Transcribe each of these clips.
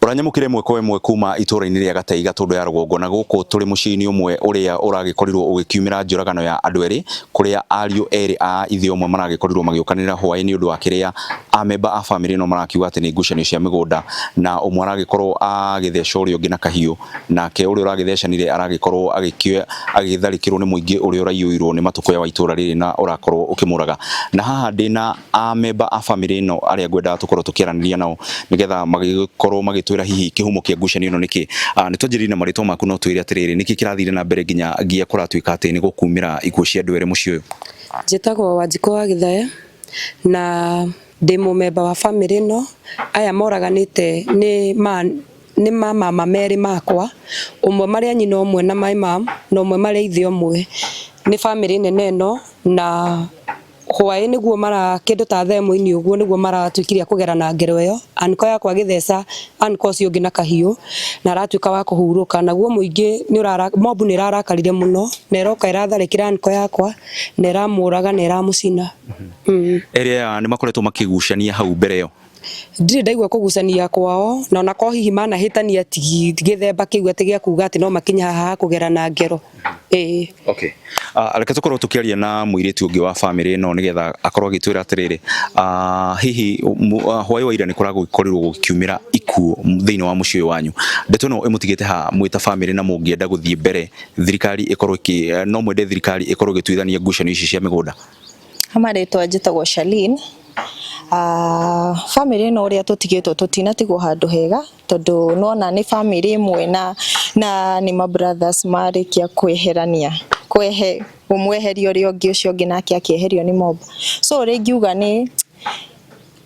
Ũranyamũkĩra ĩmwe kwa ĩmwe kuma itũra-inĩ rĩa Gatei Gatũndũ ya rũgongo, na gũkũ tũrĩ mũciĩ-inĩ ũmwe ũrĩa ũragĩkorirwo ũgĩkiumĩra njũragano ya andũ erĩ, kũrĩa ariũ erĩ a ithe ũmwe maragĩkorirwo magĩũkanĩrĩra hwaĩ nĩ ũndũ wa kĩrĩa amemba a bamĩrĩ ĩno marakiuga atĩ nĩ ngucanio cia mĩgũnda, na ũmwe aragĩkorwo agĩtheca ũrĩa ũngĩ na kahiũ, nake ũrĩa ũragĩthecanire aragĩkorwo agĩtharĩkĩrwo nĩ mũingĩ ũrĩa ũraiyũirwo nĩ matũkũya wa itũra rĩrĩ na ũrakorwo ũkĩmũraga. Na haha ndĩna amemba a bamĩrĩ ĩno arĩa ngwendaga tũkorwo tũkĩaranĩria nao nĩgetha magĩkorwo magĩtwĩra hihi kĩhumo kĩa ngucanio ĩno nĩkĩ. Nĩ twanjĩrĩrie na marĩtwa maku, no twĩre atĩrĩrĩ, nĩkĩ kĩrathire na mbere nginya nginya kũratuĩka atĩ nĩ gũkumĩra ikuũ cia andũ erĩ mũciĩ ũyũ? Njĩtagwo Wanjikũ wa Gĩthaya na ndĩ mũmemba wa bamĩrĩ ĩno. Aya moraganĩte nĩ ma nĩ mamama merĩ makwa, ũmwe marĩ a nyina ũmwe na my mom na ũmwe marĩ a ithe ũmwe. Nĩ bamĩrĩ nene ĩno, na hwaĩ nĩguo mara kĩndũ ta thaa ĩmwe-inĩ ũguo nĩguo maratuĩkire a kũgerana ngero ĩyo, uncle yakwa agĩtheca uncle ũcio ũngĩ na kahiũ na aratuĩka wa kũhurũka. Naguo mũingĩ nĩ mob nĩ ĩrarakarire mũno na ĩroka ĩratharĩkĩra uncle yakwa na ĩramũraga na ĩramũcina. Erĩ aya nĩ makoretwo makĩgucania hau mbere ĩyo? Ndirĩ ndaigua kũgucania kwao, na onakorwo hihi manahĩtania ti gĩthemba kĩu atĩ gĩa kuga atĩ no makinye haha ha kũgerana ngero. Ĩĩ. Okay. Reke tũkorwo tũkĩaria na mũirĩtu ũngĩ wa bamĩrĩ ĩno nĩgetha akorwo agĩtwĩra atĩrĩrĩ, hihi hwaĩ wa ira nĩ kũragĩkorirwo gũkiumĩra ikuũ thĩinĩ wa mũciĩ ũyũ wanyu. Ndeto ĩno ĩmũtigĩte ha mwĩ ta bamĩrĩ, na mũngĩenda gũthiĩ mbere thirikari ĩkorwo ĩkĩ no mwende thirikari ĩkorwo ĩgĩtuithania ngucanio ici cia mĩgũnda? Marĩtwa njĩtagwo Charlene. Bamĩrĩ ĩno ũrĩa tũtigĩtwo, tũtinatigwo handũ hega, tondũ nona nĩ bamĩrĩ ĩmwe na nĩ ma brothers marĩkia kweherania, kwehe ũmwe eheria ũrĩa ũngĩ, ũcio ũngĩ nake akĩeherio nĩ mob. So ũrĩa ingiuga nĩ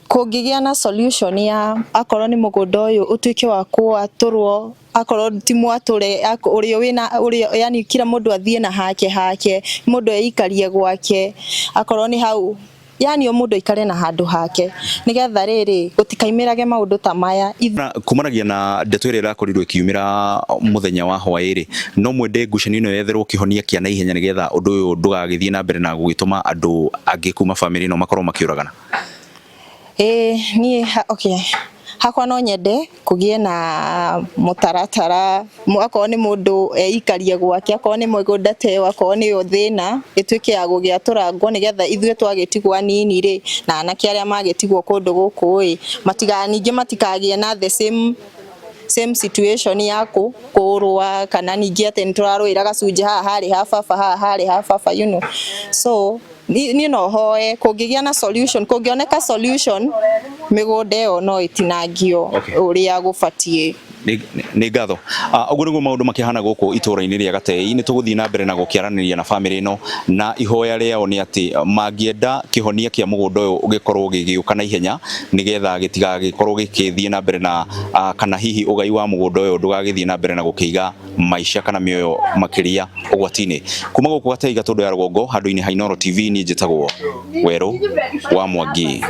kũngĩgĩa na solution ya akorwo nĩ mũgũnda ũyũ ũtuĩke wa kwatũrwo, akorwo ti mwatũre, ũrĩa wĩna ũrĩa, yani kila mũndũ athiĩ na hake hake, mũndũ eikarie gwake, akorwo nĩ hau, yani o mũndũ aikare na handũ hake, nĩgetha rĩrĩ gũtikaimĩrage maũndũ ta maya. Na kumanagia na ndeto ĩrĩa ĩrakorirwo ĩkiumĩra mũthenya wa hwaĩ-rĩ, no mwende ngucanio ĩno yetherwo kĩhonia kĩa naihenya nĩgetha ũndũ ũyũ ndũgagĩthiĩ na mbere na gũgĩtũma andũ angĩ kuma bamĩrĩ ĩno makorwo makĩũragana? Ĩĩ, niĩ okay, hakwa no nyende kũgĩe na mũtaratara, akorwo nĩ mũndũ eikarie gwake, akorwo nĩ mũgũnda ta ĩyo, akorwo nĩyo thĩna, ĩtuĩke ya gũgĩatũrangwo, nĩgetha ithuĩ twagĩtigwo anini rĩ, na anake arĩa magĩtigwo kũndũ gũkũ ĩ, matiga ningĩ matikagĩe na the same situation ya kũrũa, kana ningĩ atĩ nĩ tũrarũĩra gacunjĩ haha harĩ ha baba, haha harĩ ha baba. So niĩ no hoe kũngĩgĩa na solution, kũngĩoneka solution, mĩgũnda ĩyo no ĩtinangio ũrĩa gũbatiĩ. Nĩ ngatho. Ũguo nĩguo maũndũ makĩhana gũkũ itũra-inĩ rĩa Gatei. Nĩ tũgũthiĩ na mbere na gũkĩaranĩria na bamĩrĩ ĩno, na ihoya rĩao nĩ atĩ mangĩenda kĩhonia kĩa mũgũnda ũyũ gĩkorwo gĩgĩũka na ihenya, nĩgetha gĩtigagĩkorwo gĩkĩthiĩ na mbere na kana hihi ũgai wa mũgũnda ũyũ ndũgagĩthiĩ na mbere na gũkĩiga maica kana mĩoyo makĩria ũgwati-inĩ. Kuma gũkũ Gatei Gatũndũ ya rũgongo, handũ-inĩ ha Inooro TV, niĩ njĩtagwo Werũ wa Mwangi.